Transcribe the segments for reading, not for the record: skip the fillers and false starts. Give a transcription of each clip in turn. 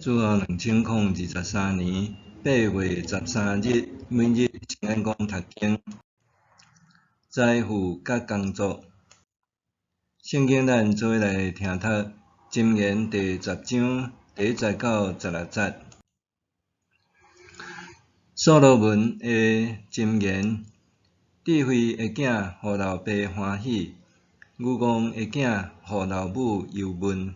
主後2023年8月13日，每日聖言講讀經，財富佮工作。聖經咱做伙來聽讀《箴言》第十章第一節到十六節。所羅門的箴言：智慧的囝予老爸歡喜，愚戇的囝予老母憂悶。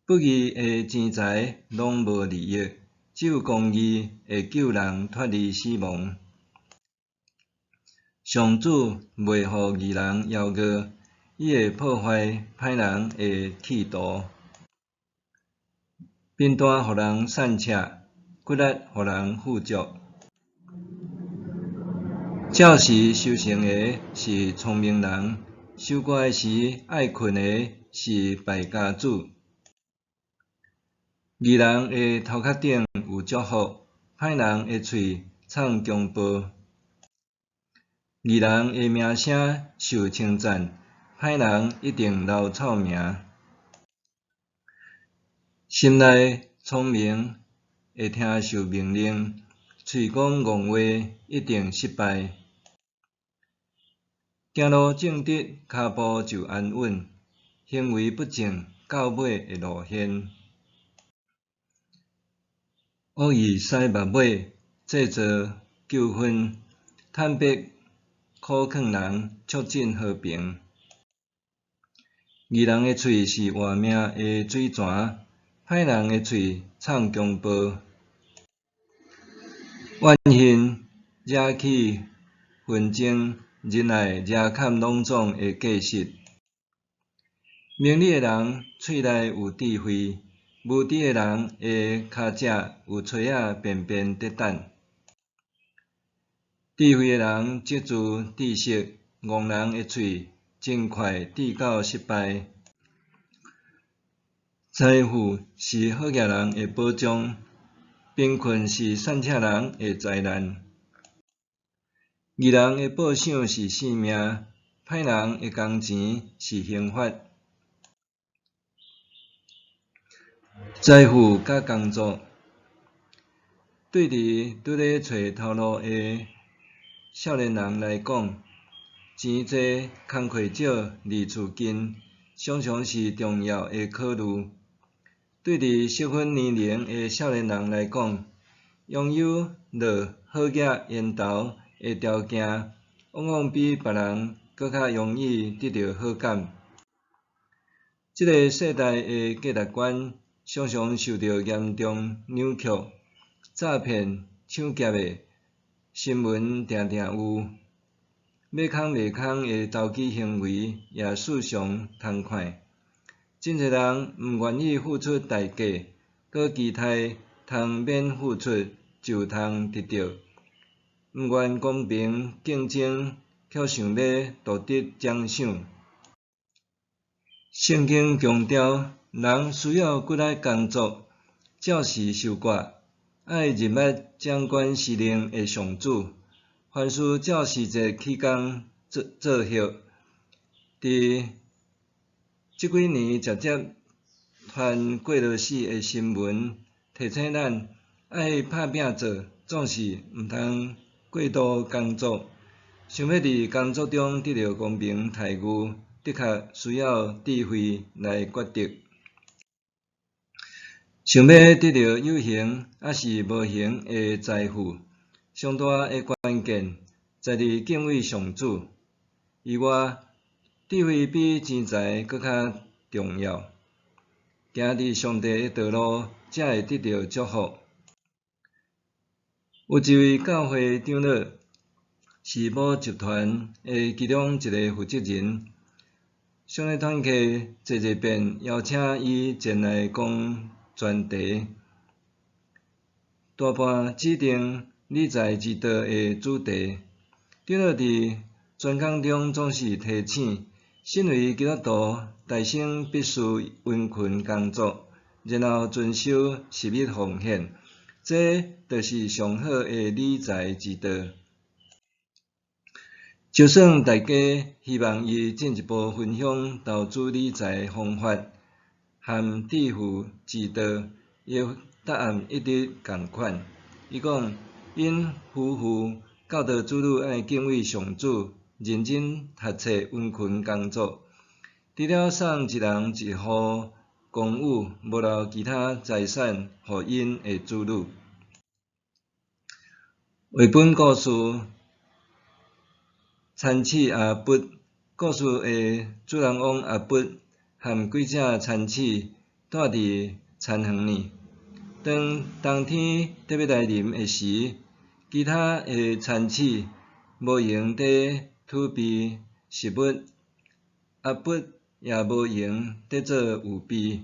不義的錢財攏無利益，只有公義會救人脫離死亡。上主袂予義人枵餓，伊會破壞歹人的企圖。貧惰予人散赤，骨力予人富足。照時收成的是聰明人，收割時愛睏的是敗家子。義人的頭殼頂有祝福，歹人的喙藏強暴。義人的名聲受稱讚，歹人一定留臭名。心內聰明會聽受命令，喙講戇話一定失敗。行路正直，跤步就安穩；行為不正，到尾會露現。惡意使目尾，製造糾紛；坦白苦勸人，促進和平。義人的喙是活命的水泉，歹人的喙藏強暴。怨恨惹起紛爭，仁愛遮蓋攏總的過失。明理的人喙內有智慧，無知的人的跤跡有炊仔便便佇等。智慧的人積聚知識，戇人的喙真快致到失敗。財富是好額人的保障，貧困是散赤人的災難。義人的報賞是性命，歹人的工錢是刑罰。財富佮工作，對佇拄咧揣頭路的少年人來講，錢濟、工課少、離厝近，常常是重要的考慮。對佇適婚年齡的少年人來講，擁有落好額緣投的條件，往往比別人閣較容易得著好感。這个世代的價值觀常常受著嚴重扭曲，詐騙、搶劫的新聞定定有，欲空袂空的投機行為也時常通看。真濟人毋願意付出代價，閣期待通免付出就通得著，毋願公平競爭，卻想欲奪得獎賞。聖經強調，人需要骨力工作，照時收割，愛認捌掌管時令的上主。凡事照時節起工做做葉。佇這幾年捷捷傳過勞死的新聞，提醒咱愛拍拚做，總是毋通過度工作。想欲佇工作中得著公平待遇，的確需要智慧來抉擇。想欲得著有形抑是無形的財富，上大的關鍵在佇敬畏上主。以外，智慧比錢財閣較重要。行佇上帝的道路，才會得著祝福。有一位教會長老，是某集團的其中一个負責人。商業團契濟濟遍邀請伊前來講專題，大半指定理財之道的主題。長老佇專講中總是提醒，身為基督徒，大生必須殷勤工作，然後遵守十一奉獻，這就是上好的理財之道。就算大家希望伊進一步分享投資理財方法和致富之道，伊的答案一直仝款。伊講，𪜶夫婦教導子女愛敬畏上主，認真讀冊，殷勤工作。除了送一人一戶公寓，無留其他財產予𪜶的子女。繪本故事田鼠阿伯，故事的主人翁阿伯和幾隻田鼠蹛佇田園裡。當冬天欲來臨的時，其他的田鼠無閒佇儲備食物，阿伯也無閒佇做預備。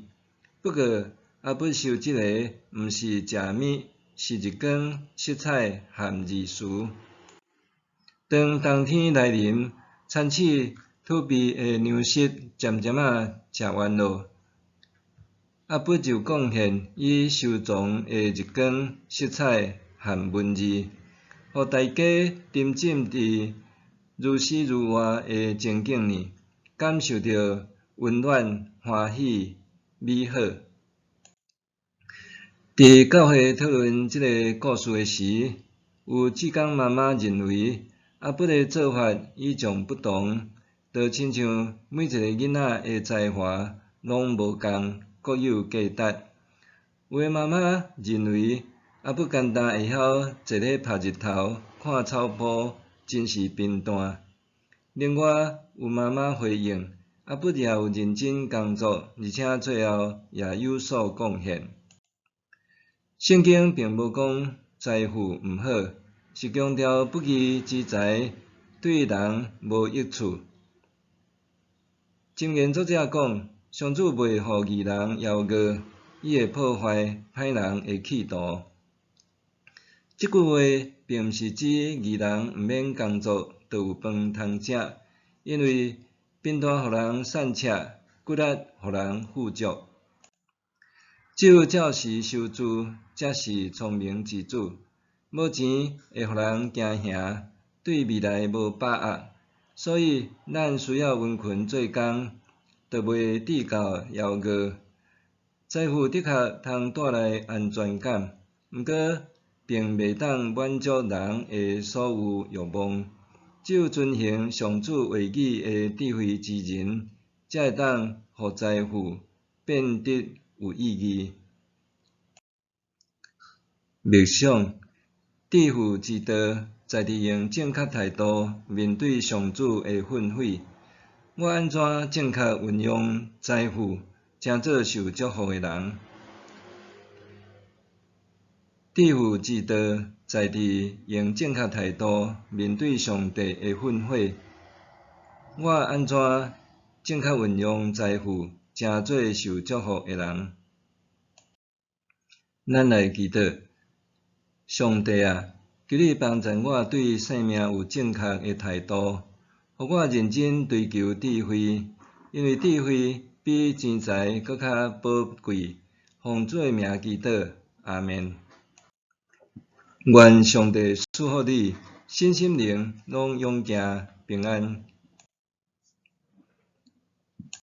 不過，阿伯收集的毋是食物，是日光、色彩和字詞。當冬天來臨，田鼠儲備的糧食漸漸仔食完囉，阿伯就貢獻伊收藏的日光、色彩和文字，予大家沉浸佇如詩如畫的情景裡，感受著溫暖、歡喜、美好。佇教會討論這个故事的時，有志工媽媽認為阿伯的做法與眾不同，就親像每一个囡仔的才華攏無仝，各有價值。有的媽媽認為阿伯干焦會曉坐咧曬日頭、看草埔，真是貧惰。另外有媽媽回應，阿伯也有認真工作，而且最後也有所貢獻。聖經並無講財富毋好，是強調不義之財對人無益處。箴言作者講，上主袂予義人枵餓，伊會破壞歹人的企圖。這句話並毋是指義人毋免工作就有飯通食，因為貧惰予人散赤，骨力予人富足。只有照時收支，才是聰明之舉。無錢會予人驚嚇，對未來無把握，所以咱需要殷勤做工，就袂致到枵餓。財富的確通帶來安全感，毋過並袂當滿足人的所有欲望。只有遵行上主話語的智慧之人，才會當予財富變得有意義。默想致富之道，在佇用正確態度面對上主的訓誨。我按怎正確運用財富，成做受祝福的人？致富之道，在佇用正確態度面對上帝的訓誨。我按怎正確運用財富，成做受祝福的人？咱來祈禱，上帝啊，求你幫助我對生命有正確的態度，予我認真追求智慧，因為智慧比錢財閣較寶貴。奉主的名祈禱，阿們。願上帝賜福你，身心靈攏勇健平安。